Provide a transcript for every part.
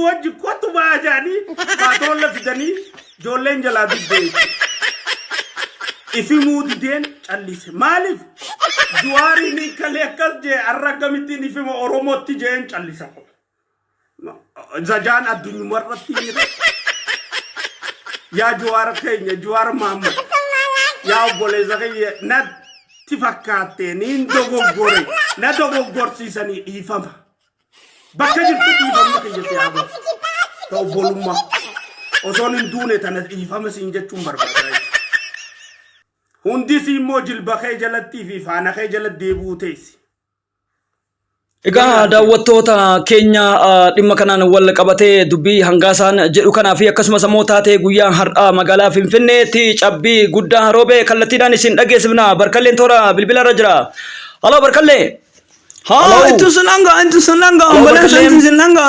wajji kottu ba'aa jedhanii paatoolla fidanii ijoolleen jalaa didde jechuudha. Ifimuu dideen callise. Maaliif? Juwaariin hiikkalee akkas jee har'a akkamittiin ifima Oromootti jeen callisa. Zajaan addunyuma irratti jira. Yaa Juwaar keenya Juwaar Mahammad. Yaa obboleessa kiyya natti fakkaatte niin dogoggore na dogoggorsiisanii dhiifama. Bakka jirtu dhiifamni kiyya si haa gahu. Ta obbolummaa. Osoon hin duune tana dhiifama siin jechuun barbaada jechuudha. Hundisii immoo jilba kee jalattii fi faana kee jala deebi'uu teessi. Egaa daawwattoota keenya dhimma kanaan wal qabatee dubbii hangaasaan jedhu kanaa fi akkasumas ammoo taatee guyyaa har'aa magaalaa Finfinneetti cabbii guddaa roobe kallattiidhaan isin dhageessifna. Barkalleen toora bilbila irra jira. Haloo Barkallee. Haa Hello. itti sinanga itti sinanga Hello, ambulance Barkallee. itti sinanga.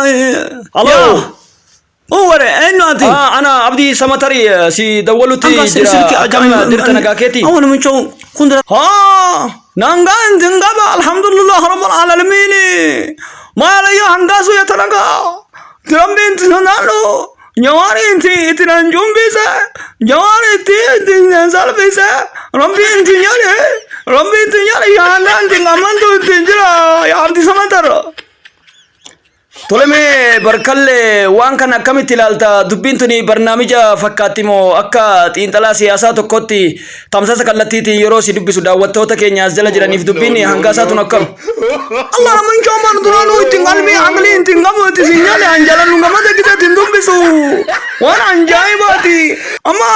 Haloo. Uwware eenyu ati? Ah, ana Abdii Samatari si dawwalutti Anga jira. sirki Akkam jirta nagaa keeti? Awwa namicha kundura. Haa nanga intin qaba alhamdulillah rabbil alamin. Maala yoo hangaasu ya tanaga. Tirambi inti sanalo. Jawaari inti itti nan jumbise. Jawaari itti itti nan salphise. Rabbi inti nyaale. Rabbi inti nyaale yaa hanga inti amantu inti jira yaa Abdi Samatar. Tole mee Barkallee waan kana akkamitti ilaalta? Dubbiin tuni barnaamija fakkaatti moo akka xiinxalaa siyaasaa tokkotti tamsaasa kallattiitiin yeroo si dubbisu daawwattoota keenya as jala jiraniif dubbiin hangaasaa tun akkam? Allah mun choma duraanu ittiin qalbii aqlii ittiin qabu itti siin nyaale anjalan nu gamada gita ittiin dubbisu waan ajaa'ibaati amma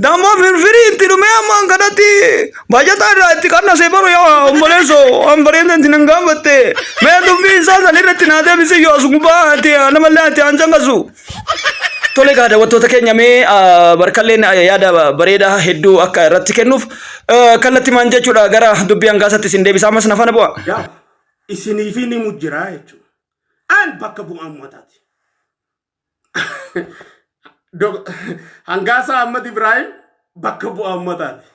dammoo firfirii itti dhumee amma kanatti bajataa irraa itti qannasee baru yaa obboleesso waan bareeda itti nan gaafatte mee dubbii isaa san irratti naa deebisi yoo as gubbaa ati namallee ati an canqasu. Tole egaa daawwattoota keenya mee Barkalleen yaada bareedaa hedduu akka irratti kennuuf kallattimaan jechuudha gara dubbii hangaasatti isin deebisa ammas na faana bu'a. Yaa isiniifin himu jira jechuudha. An bakka bu'aa uummataati. Hangaasaa Ahmad Ibrahim bakka bu'aa uummataati.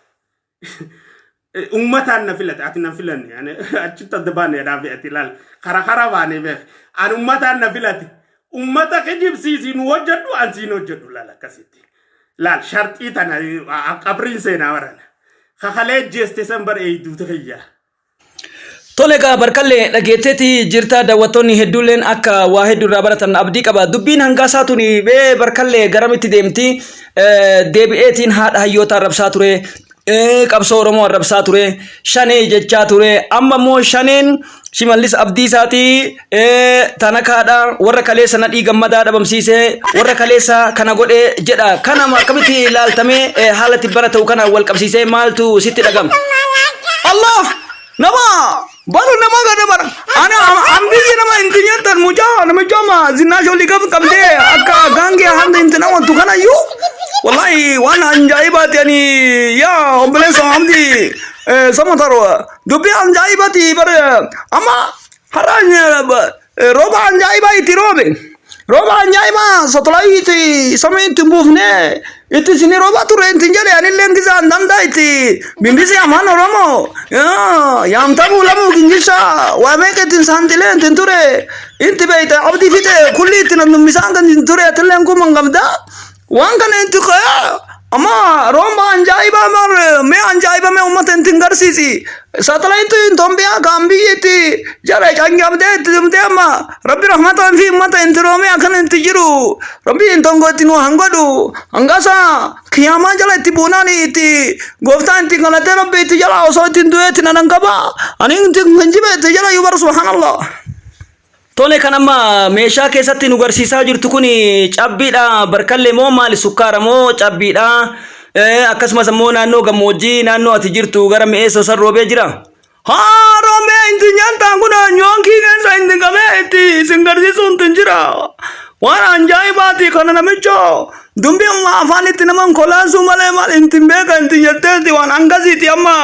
Uummataan na filate ati na filanne ani achitti adda baane dhaabe ati ilaal karaa karaa baanee beek ani uummataan na filate uummata kijibsiisii nu hojjedhu an siin hojjedhu laal akkasitti laal sharxii tana qabriin seenaa barana kakalee jeeste san bar eeyduuta kiyyaa. Tole egaa Barkallee dhageetteeti jirta daawwattoonni hedduulleen akka waa hedduu irraa baratan abdii qaba. Dubbiin hangaasaa tuni bee Barkallee garamitti deemti? Deebi'eetiin haadha hayyoota arrabsaa ture. Qabsoo Oromoo arrabsaa ture. Shanee jechaa ture. Amma immoo shaneen Shimallis Abdiisaati tanakaadha warra kaleessa nadhii gammadaa dhabamsiise warra kaleessa kana godhe jedha. Kana akkamitti ilaaltamee haala tibbana ta'u kana wal qabsiisee maaltu sitti dhagama? Allah nama baru nama gada bara ana an biyya nama inti nyaatan mucaa namicha ma zinaa shoolii gaf qabdee akka gaangee hanga inti nama tu kana iyyuu wallahi waan ajaa'ibaati ani yaa obboleessa Hamdi Samatar dubbii ajaa'ibaati bar amma har'a Rooba ajaa'ibaa itti roobe. Rooba ajaa'ibaa satellite samii itti buufnee itti isin rooba ture ittiin jedhe anillee gisaan danda'a itti bimbisi afaan Oromoo yaamtamuu lamuu gingisha waa meeqa ittiin saanxilee ittiin ture itti beeyta abdii fixe kulli ittiin dubbisaan kan ittiin ture atilleen kun mangamda waan kana itti amma rooba ajaa'ibaa mar mee ajaa'iba mee uummata ittiin garsiisi satellite Itoophiyaa kan biyyi itti jala cangabdee itti dhumtee amma rabbi rahmataan fi uummata itti roomee akkana itti jiru rabbi hin tongo itti nu hangodhu hangasa kiyaamaa jala itti buunaan itti gooftaan itti galatee rabbi itti jala osoo ittiin du'ee itti nanan qaba ani itti hin jibe itti jala yubar subhanallah. Tole kan amma meeshaa keessatti nu garsiisaa jirtu kun cabbiidha barkallee moo maali sukkaara moo cabbiidha akkasumas immoo naannoo gammoojjii naannoo ati jirtu gara mi'eessoo san roobee jira. Haa roobee inti nyaataan kun nyoonkii keessa inti qabee itti isin garsiisuu inti jira. Waan ajaa'ibaati kana namicho dubbii amma afaan itti naman kolaasuu malee maal inti beeka inti jetteeti waan hangasiiti amma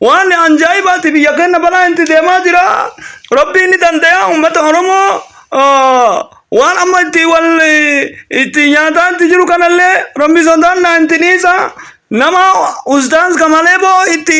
waan ajaa'ibaati biyya keenya balaa inti deemaa jira. Rabbiin ni danda'a uummata Oromoo waan amma itti wal itti nyaataa itti jiru kanallee rabbi sodaannaa itti dhiisa. Nama ustaaz kamalee boo itti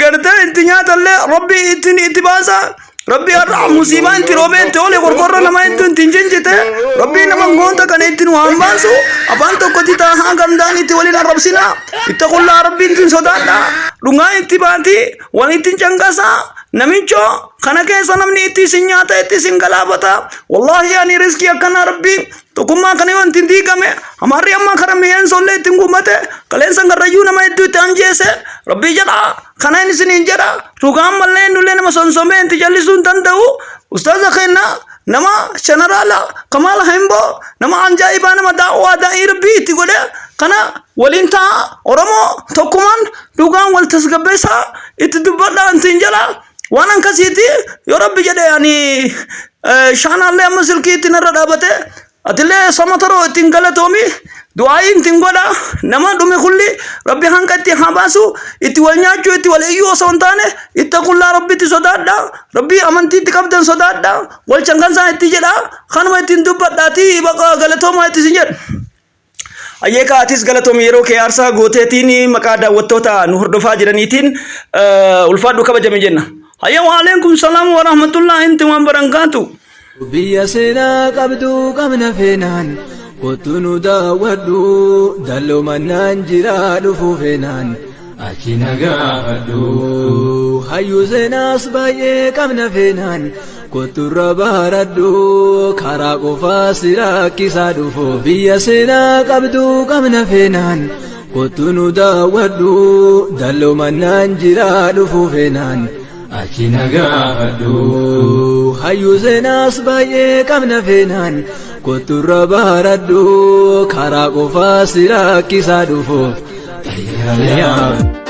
gartee itti nyaatallee rabbi ittiin itti baasa. Rabbi har'a musiibaa itti roobee itti oole qorqorroo nama hedduu ittiin jinjite. Rabbi nama goota kana itti nu haan baasu. Afaan tokkotti taahaa gamtaan itti waliin arrabsina. Ittaqullaa, Rabbiin ittiin sodaadha. Dhugaa itti baati walitti canqasaa. Namichoo kana keessa namni itti isin nyaata, itti isin galaafata. Wallaahi ani riskii akkanaa Rabbi tokkummaa kana yoo ittiin diigame, amaarri amma kara mi'eensollee ittiin gummate, qaleensa garrayyuu nama hedduu itti anjeese. Rabbii jedha kana inni isiniin jedha. Dhugaan mallee nullee nama sonsomee itti jallisuu hin danda'u. Ustaaza keenya nama sheneraala Kamaal Hemboo, nama ajaa'ibaa, nama daa'waa daa'ii Rabbii itti godhe kana waliin ta'a. Oromoo tokkumaan dhugaan wal tasgabbeessaa itti dubbadhaa ittiin jedha. Waan akkasiiti. Yoo Rabbi jedhe ani shaanaallee amma silkii ittiin irra dhaabate, atillee sama toroo ittiin galatoomi, du'aayii ittiin godha. Nama dhume kulli Rabbi hanqa itti haa baasu. Itti wal nyaachuu, itti wal iyyuu osoo hin taane, ittaqullaa, Rabbitti sodaadha, Rabbii amantii itti qabdan sodaadha, wal canqansaa itti jedha. Kanuma ittiin dubbadhaati, baqa galatoomaa itti isin jedha. Ayyeekaa, atis galatoomi. Yeroo kee aarsaa gooteetiin maqaa daawwattoota nu hordofaa jiraniitiin ulfaadhu, kabajame jenna. Hayya, waalaikum salaam wa rahmatullahi inti waan barankaatu. Biyya seenaa qabdu qabna feenaan, kottu nu daawwadhu. Dalloo mannaan jira, dhufuu feenaan achi na gaafadhu. Hayyuu seenaas baay'ee qabna feenaan, kottu irra baradhu. Karaa qofaa si rakkisaa dhufu. Biyya seenaa qabdu qabna feenaan, kottu nu daawwadhu. Dalloo mannaan jira, dhufuu feenaan achi na gaafadhu. Hayyuu seenaas baay'ee qabna feenaan, kottu irra baradhu. Karaa qofaa si rakkisaa dhufuuf xayyaara.